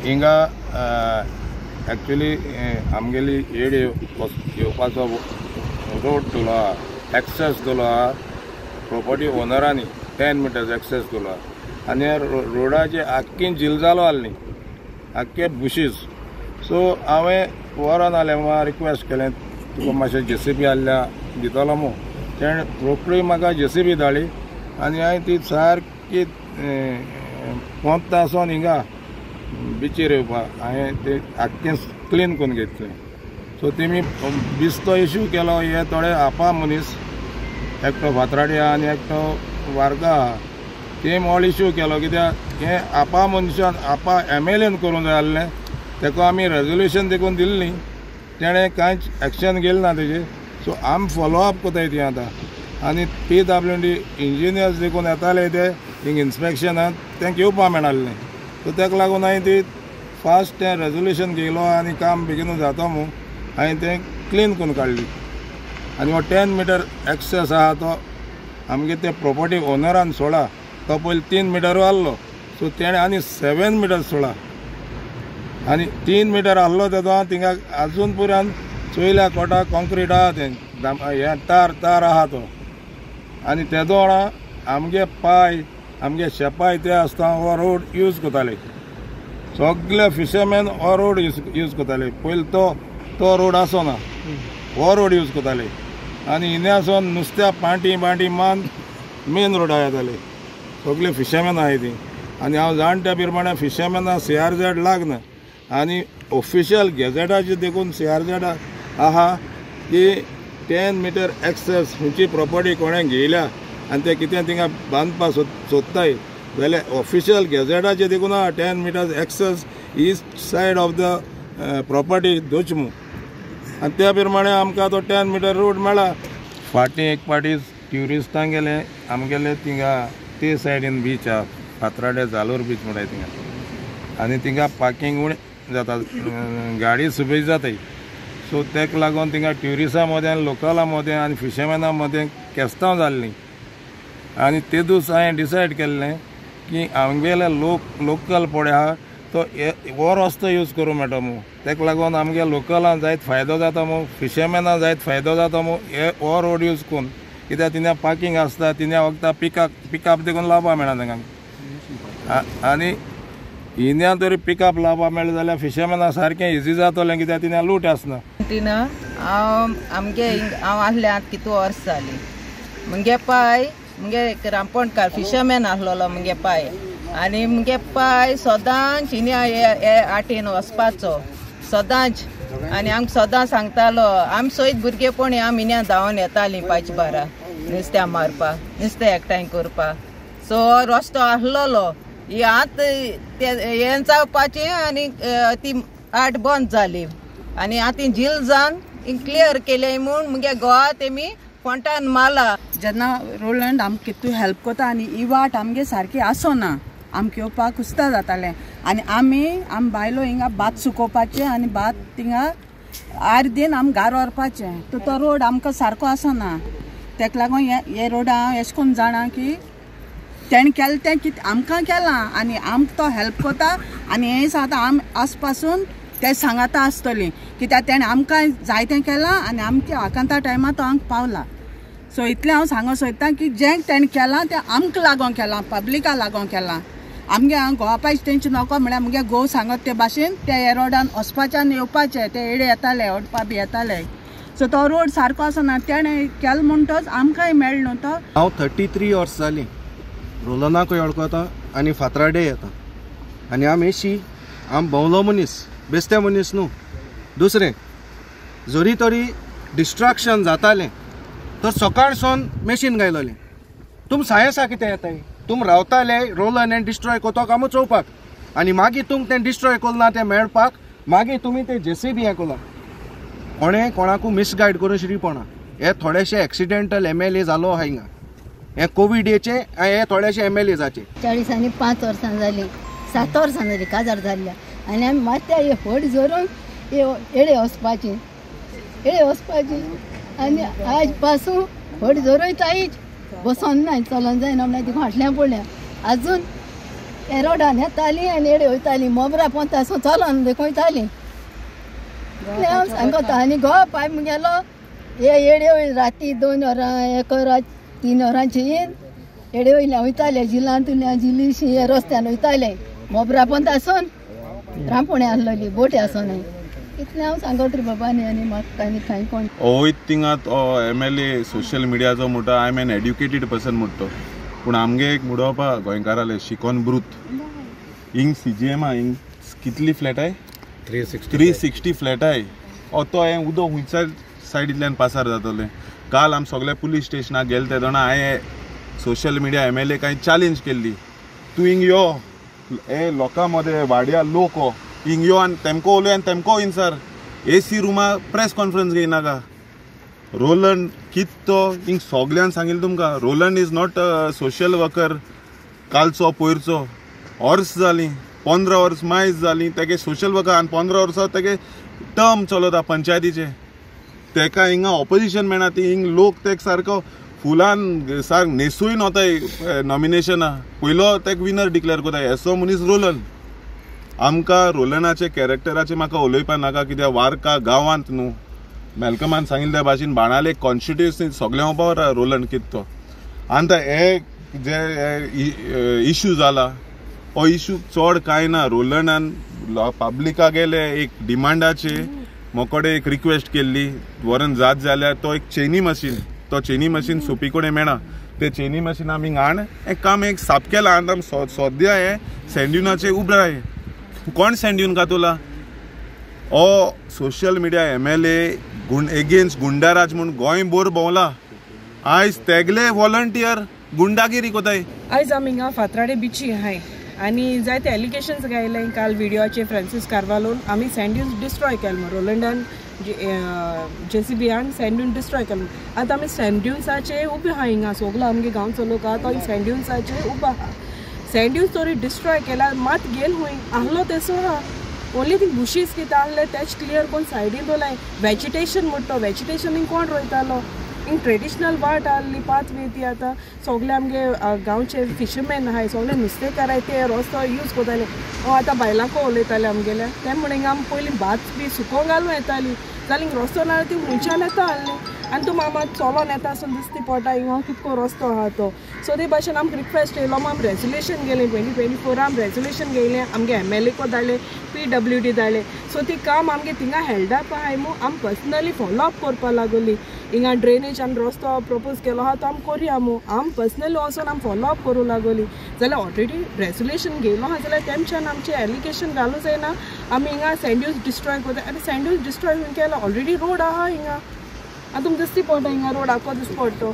हिंगा एक्चुअली आमगेली येड येवपाचो रोड दिलो आहा, एक्सेस दिलो आहा प्रोपर्टी ओनरांनी 10 मिटर्स एक्सेस दिलो आहा आनी ह्या रोडाचे आख्खी झिलजालो आहली, आख्खे बुशीस. सो हांवें वरोन आलें म्हाका रिक्वेस्ट केलें तुका मातशें जेसीबी आहल्या दितलो मू. तेणें रोखडी म्हाका जेसीबी धाडली आनी हांवें ती सारकी पोंता सावन हिंगा बिचीर येवपाक हांवें ते आख्खें क्लीन करून घेतलें. सो तेमी बिस्तो इश्यू केलो. हे थोडे आपा मनीस एकटो फातराडी आहा आनी एकटो वार्गा आहा, तेमी ऑल इश्यू केलो कित्याक हें आपा मनशान आपा एमएलएन करूंक जाय आसलें. तेका आमी रेजोल्युशन देखून दिल्ली, तेणें कांयच एक्शन घेतलें ना तेजेर. सो आमी फॉलोअप कोताय ती आतां आनी PWD engineers देखून येताले ते हिंग इन्स्पेक्शनाक तेंका येवपा मेळनासलें. सो तेका लागून हांवें ती फास्ट तें रेजोल्युशन घेयलो आनी काम बेगीनू जाता म्हूण हांवें तें क्लीन करून काडली. आनी हो 10 मिटर एक्सेस आहा तो आमगे ते प्रोपर्टी ओनरान सोडा, तो पयलीं 3 मिटरू आहलो, सो तेणें आनी 7 मिटर सोडा आनी 3 मिटर आहलो तेजो थिंगा आजून पुरान चोयल्या कोटा कॉन्क्रीट आहा तें हें तार तार आहा तो. आनी तेदो आमगे पांय आमगे शेपाय ते आसता हो रोड यूज करताले सगळे फिशरमॅन, हो रोड यूज करताले. पयलीं तो रोड आसना, हो रोड यूज करताले आनी हिंगा सावन नुस्त्या पांटी पांटी मान मेन रोडार येताले सगळे फिशरमॅन आहाय ती. आनी हांव जाण त्या प्रमाणे फिशरमॅना CRZ लागना आनी ऑफिशियल गॅझेटाचेर देखून CRZ आहा की 10 मिटर एक्सेस खंयची प्रोपर्टी कोणें घेयल्या आनी ते कितें थिंगा बांदपाक सोदताय जाल्यार ऑफिशियल गॅझेटाचेर देखून आहा 10 metres access east side of the property दोच म्हूण. आनी त्या प्रमाणे आमकां तो 10 मिटर रोड मेळ्ळा. फाटीं एक पाटी ट्युरिस्टांक गेले आमगेले थिंगा ते सायडीन बीच आहा, फातराडे जालोर बीच म्हणटाय थिंगा आनी थिंगा पार्किंग उणें जाता, गाडी सुबेज जाताय. सो तेका लागून थिंगा ट्युरिस्टां मदें आनी लोकलां मदें आनी फिशरमॅना मदें केस्तांव जाल्लीं. आनी ते दीस हांवें डिसायड केल्लें की आमगेले लोक लोकल पळय आहा तो हो रस्तो यूज करूंक मेळटा म्हूण. तेका लागून आमगे लोकलां जायत फायदो जाता म्हूण, फिशरमॅना जायत फायदो जाता म्हूण हे हो रोड यूज करून, कित्याक तिन्या पार्किंग आसता, तिन्या वखदां पिकअप देखून लावपा मेळना तांकां. आनी हिन्या तरी पिकअप लावपा मेळ्ळें जाल्यार फिशरमॅना सारकें इजी जातलें कित्याक तिन्या लूट आसना. तिना हांव आमगे हांव आहलें आतां कितू वर्स जालीं. मुगे पाय मुगे रांपोणकार फिशरमॅन आहलोलो मुगे पाय आनी मुगे पाय सदांच हिन्या हे आटेन वचपाचो सदांच. आनी आमकां सदां सांगतालो, आमी सयत भुरगेपणी आमी हिन्या धांवन येतालीं 5 बारा नुस्त्या मारपाक, नुस्तें एकठांय करपाक. सो रस्तो आहलोलो ही आतां ते हें जावपाचें आनी ती आट बंद जाली आनी आतां झील जावन क्लियर केलें म्हूण मुगे गोवा तेमी फोंटान मारला. जेन्ना रोलंड आमकां कितू हेल्प करता आनी ही वाट आमगे सारकी आसना, आमकां येवपाक कुस्ता जातालें आनी आमी आम बायलो हिंगा भात सुकोवपाचें आनी भात थिंगा आर दिन आम घार व्हरपाचें. तो तो रोड आमकां सारको आसना, तेका लागून हे रोड हांव एशें कोन्न जाणा की तेणें केलें तें कितें आमकां केलां आनी आमकां तो हेल्प करता आनी हें आतां आम आज पासून ते सांगाता आसतली कित्याक तेणें आमकां जायतें केलां आनी आमच्या आकांता टायमार तो आमकां पावला. सो इतलें हांव सांगूंक सोदतां की जें तेणें केलां तें आमकां लागून केलां, पब्लिका लागून केलां. आमगे हांव गोवापायच तेंचे नको म्हळ्यार मुगे घोव सांगत ते भाशेन ते हे रोडान वचपाचें आनी येवपाचें, ते एडे येताले ओडपा बी येताले. सो तो रोड सारको आसना, तेणें केलो म्हणटच आमकांय मेळ्ळो न्हू तो. हांव 33 वर्स जालीं रोलनाकूय वळखता आनी फातराडे येता आनी आम एशी आम भोंवलो मनीस, बेस्ते मनीस न्हू. दुसरें जरी तरी डिस्ट्रक्शन जातालें तर सकाळसून मॅशीन गायलोलें. तुम सायन्सा कितें येताय, तुम रावताले रोलन हें डिस्ट्रॉय कोतो कामूच चोवपाक आनी मागीर तुम तें डिस्ट्रॉय कोरना तें मेळपाक मागीर तुमी तें जेसीबी हें कोला. कोणें कोणाकू मिसगायड करून श्रीपणा हे थोडेशे एक्सिडेंटल MLA जालो आहा हिंगा, हे कोविडेचे हे थोडेशे MLA जाचे. 40 आनी 5 वर्सां जालीं, 7 वर्सां जालीं काजार जाल्ल्या आनी आमी मात्या हे व्हड झरून येडे वचपाची, येडे वचपाची आनी आज पासून व्हड झरयतायच बसोन ना, चलोन जायना म्हणल्यार तिका फाटल्यान पडल्या. अजून हे रोडान येतालीं आनी एडे वयतालीं मोबरा पोंता आसूं चलोन देखून वयतालीं इतलें हांव सांगता. आनी घोव पाय मुगेलो हे येड्यो राती 2 वरां 1 वरां 3 वरांची येवन येडे वयल्यान वयताले जिलांतल्यान जिलीशी हे रस्त्यान वयताले मोबरा पोंता आसून रांपोणे आसलेली बोटी आसून. इतलें हांव सांगत रे बाबा. आनी म्हाका आनी कांय कोण वयत थिंगात MLA social मिडियाचो म्हणटा I am an educated person म्हणटा, पूण आमगे एक मुडोवपा गोंयकाराले शिकोन ब्रूत. हिंग CGM हिंग कितली फ्लॅटाय 360 फ्लॅटाय तो हें उदक खुंयच्या सायडींतल्यान पासार जातलें. काल आमी सगळे पुलीस स्टेशनाक गेले ते जाणा हांवें सोशल मिडिया MLA कांय चॅलेंज केल्ली, तूं हिंग यो हे लोकां मदें वाड्या लोक हो हिंग यो आनी तेमको उलय आनी तेमको इन्सर AC रुमा प्रेस कॉन्फरन्स घेयनाका. रोलंड कित तो हिंग सगळ्यान सांगिल्लें तुमकां, Roland is not social worker. कालचो पयरचो वर्स जालीं 15 वर्स मायज जालीं तेगे सोशल वर्कर आनी 15 वर्सां तेगे टर्म चलता पंचायतीचे. तेका हिंगा ऑपोजिशन मेळना, ती हिंग लोक तेक सारको फुलान सारक न्हेसून वताय नॉमिनेशना पयलो तेक विनर डिक्लेअर करताय एसो मनीस रोलंड. आमकां रोलनाचे कॅरेक्टराचे म्हाका उलोवपा नाका, कित्याक वार्का गांवांत न्हू मॅल्कमान सांगिल्लें त्या भाशेन बाणाले कॉन्स्टिट्युएन्सी सगळ्यां पावर रोलंड कितें तो. आनी हे जे इशू जाला हो इशू चड कांय ना, रोलंडान पब्लिका गेले एक डिमांडाचे मोकडे एक रिक्वेस्ट केल्ली वरन जात जाल्यार तो एक चेनी मशीन, तो चेनी मशीन सोपी कडेन मेळना, ते चेनी मशीन आमी हाण एक काम एक साप केलां आनी आमी सद्या हे सँड्युनाचे उबराय. कोण सँड्यून कातुला हो social media MLA against goonda raj म्हूण गोंयभर भोंवला, आयज तेगले वॉलंटियर गुंडागिरी कोताय. आयज आमी हिंगा फातराडे बिची आहाय आनी जायते एलिगेशन्स गायले काल विडियोचे फ्रांसीस कार्वालोन. आमी सँड्यून्स डिस्ट्रॉय केले म्हूण रोलंडान JCB हाण सँड्यून डिस्ट्रॉय केले. आतां आमी सँड्यून्साचे उबे आहा हिंगा सगलो आमगे गांवचो लोक आहा तो सँड्यून्साचे उबो आहा. सँड्यून्स तरी डिस्ट्रॉय केला मात गेल हुंय आहलो तेसो आहा, ओन्ली ती बुशीस कितें आहले तेच क्लियर कोण सायडीन दवरलाय. वेजिटेशन म्हणटा वेजिटेशन हिंग कोण रोयतालो, हिंग ट्रेडिशनल वाट आहली पाथवे ती आतां सगळे आमगे गांवचे फिशरमॅन आहाय सगळे नुस्तेकाराय ते रस्तो यूज करताले. हांव आतां बायलांको उलयताले आमगेल्या ते म्हण हिंगा आमी पयलीं भात बी सुकोवंक घालूं येताली जाल्यार हिंग रस्तो ना ती हुंयच्यान येता आहली आनी तूं मामा चलोन येता आसून दिसती पोटा हिंगा कितको रस्तो आहा तो. सो ते भाशेन आमकां रिक्वेस्ट येयलो, आमी रेजोल्युशन गेलें 2024 आमी रेजोल्युशन घेयलें, आमगे MLA को धाडलें PWD धाडलें. सो ती काम आमगे थिंगा हेल्ड अप आहाय मू आमी पर्सनली फॉलो अप करपा लागोली. हिंगा ड्रेनेज आनी रस्तो प्रपोज केलो आहा तो आमी कोरया मू, आमी पर्सनली वचोन आमी फॉलो अप करूं लागोली. जाल्यार ऑलरेडी रेजोल्युशन घेयलो आहा जाल्यार तेमच्यान आमचें एलिगेशन घालूं जायना आमी हिंगा सँड्यूज डिस्ट्रॉय करता. आनी सँड्यूज डिस्ट्रॉय केला ऑलरेडी रोड आहा हिंगा, आतां तुमकां दिसती पडटा हिंगा रोड आखो दिसती पडटा.